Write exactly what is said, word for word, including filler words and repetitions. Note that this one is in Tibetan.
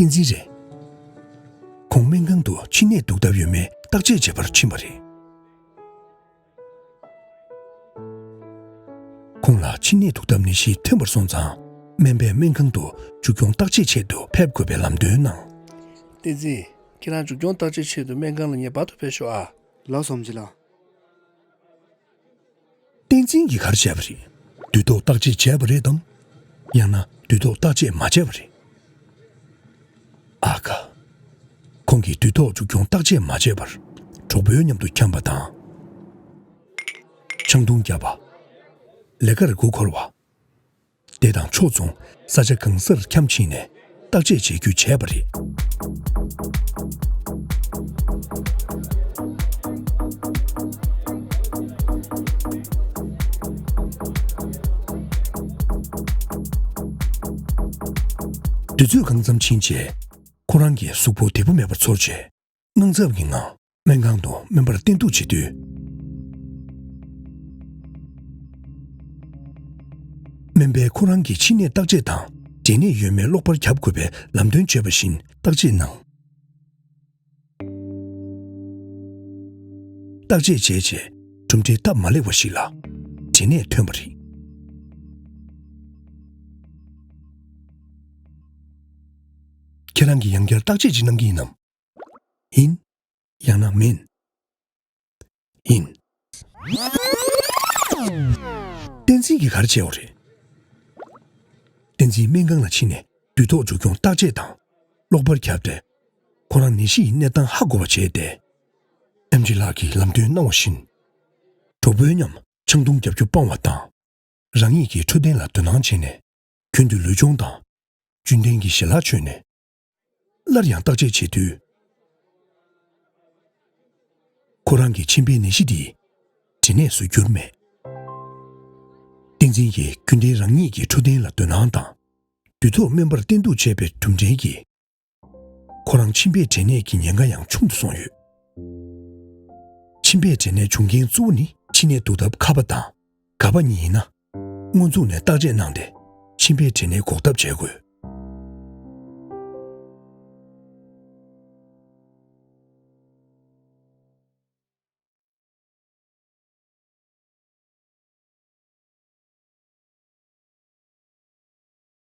བསྟན་འཛིན་རེད། ཁོང་སྨན་ཁང་དུ་མཆིན་ནད་འདུག་ཐབས་ཡོད་མེད་བརྟག་དཔྱད་བྱེད་པར་ཕྱིན་པ་རེད། ཁོང་ལ་མཆིན་ནད་འདུག་ཐབས་ནད་གཞི་ཐོན་པར་སོང་ཙང་། སྨན་པས་སྨན་ཁང་དུ་མཇུག་སྐྱོང་བརྟག་དཔྱད་ཆེད་དུ་ཕེབས་དགོས་པའི་ལམ་སྟོན་གནང་། བསྟན་འཛིན། ཁྱེད་རང་མཇུག་སྐྱོང་བརྟག་དཔྱད་ཆེད་དུ་སྨན་ཁང་ལ་ངེས་པར་དུ་ཕེབས་ཤོག་ཨ། ལགས་སོ་ཨེམ་ཆི་ལགས། བསྟན་འཛིན་གྱིས་ག་རེ་བྱས་པ་རེད། དུས་ཐོག་བརྟག་དཔྱད་བྱས་པ་རེད་དམ། ཡང་ན་དུས་ཐོག་བརྟག་དཔྱད་མ་བྱས་པ་རེད། ཨ་ཁ། ཁོང་གིས་དུས་ཐོག་མཇུག་སྐྱོང་བརྟག་དཔྱད་མ་བྱས་པར་གྲོགས་པོའི་མཉམ་དུ་འཁྱམས་པ་དང་། ཆང་འཐུང་བརྒྱབ་པ། ལས་ཀར་མགོ་འཁོར་བ། དེ་དང་ཕྱོགས་མཚུངས་ས་ཆ་གང་སར་འཁྱམས་ཕྱིན་ནས་བརྟག་དཔྱད་བྱེད་རྒྱུ་བྱས་པ་རེད། དུས་ཚོད་གང་ཙམ་ཕྱིན་རྗེས། ཁོ་རང་གི་གཟུགས་པོ་བདེ་པོ་མེད་པར་ཚོར་རྗེས། དངངས་འཚབ་ཀྱི་ངང་སྨན་ཁང་དུ་སྨན་པར་བསྟེན་གཏུགས་བྱེད་དུས། སྨན་པས་ཁོ་རང་གི་མཆིན་ནད་བརྟག་དཔྱད་དང་། འབྲས་ནད་ཡོད་མེད་གློག་པར་བརྒྱབ་དགོས་པའི་ལམ་སྟོན་བྱས་པ་བཞིན་བརྟག་དཔྱད་གནང་། བརྟག་དཔྱད་བྱས་རྗེས་གྲུབ་འབྲས་སྟབས་མ་ལེགས་པ་ཞིག་ལ་འབྲས་ནད་ཐོན་པ་རེད། ཁྱེད་རང་གིས་ཡང་བསྐྱར་བརྟག་དཔྱད་ཅིག་གནང་གི་ཡིན་ནམ། ཡིན། ཡང་ན་མིན། ཡིན། བསྟན་འཛིན་གྱིས་ག་རེ་བྱས་པ་རེད། བསྟན་འཛིན་སྨན་ཁང་ལ་ཕྱིན་ནས་དུས་ཐོག་མཇུག་སྐྱོང་བརྟག་དཔྱད་དང་གློག་པར་བརྒྱབ་སྟེ། ཁོ་རང་ནད་གཞི་ཡི་གནས་སྟངས་ཧ་གོ་བ་བྱས་ཏེ། ཨེམ་ཆི་ལགས་ཀྱིས་ལམ་སྟོན་གནང་བ་བཞིན། གྲོགས་པོའི་མཉམ་ཆང་འཐུང་རྒྱག་རྒྱུ་སྤང་བ་དང་། རང་ཉིད་ཀྱི་འཕྲོད་བསྟེན་ལ་དོ་སྣང་བྱས་ནས། རྒྱུན་དུ་ལུས་སྦྱོང་དང་། རྒྱུན་ལྡན་གྱི་ཞལ་ལག་མཆོད་ནས། སླར་ཡང་བརྟག་དཔྱད་བྱེད་དུས། ཁོ་རང་གི་མཆིན་པའི་ནད་གཞི་འདི་འབྲས་ནད་སུ་གྱུར་མེད། བསྟན་འཛིན་གྱིས་རྒྱུན་ལྡན་རང་ཉིད་ཀྱི་འཕྲོད་བསྟེན་ལ་དོ་སྣང་དང་། དུས་ཐོག་སྨན་པར་བསྟེན་གཏུགས་བྱས་པའི་གྲུབ་འབྲས་ཀྱིས། ཁོ་རང་མཆིན་པའི་འབྲས་ནད་ཀྱི་ཉེན་ཁ་ཡང་ཆུང་དུ་སོང་ཡོད། མཆིན་པའི་འབྲས་ནད་བྱུང་རྐྱེན་གཙོ་བོ་ནི་མཆིན་ནད་འདུག་ཐབས་ཁ་པ་དང་ག་པ་གཉིས་ཡིན་ན། སྔོན་འཛུགས་ནས་བརྟག་དཔྱད་གནང་སྟེ་མཆིན་པའི་འབྲས་ནད་འགོག་ཐབས་བྱེད་དགོས།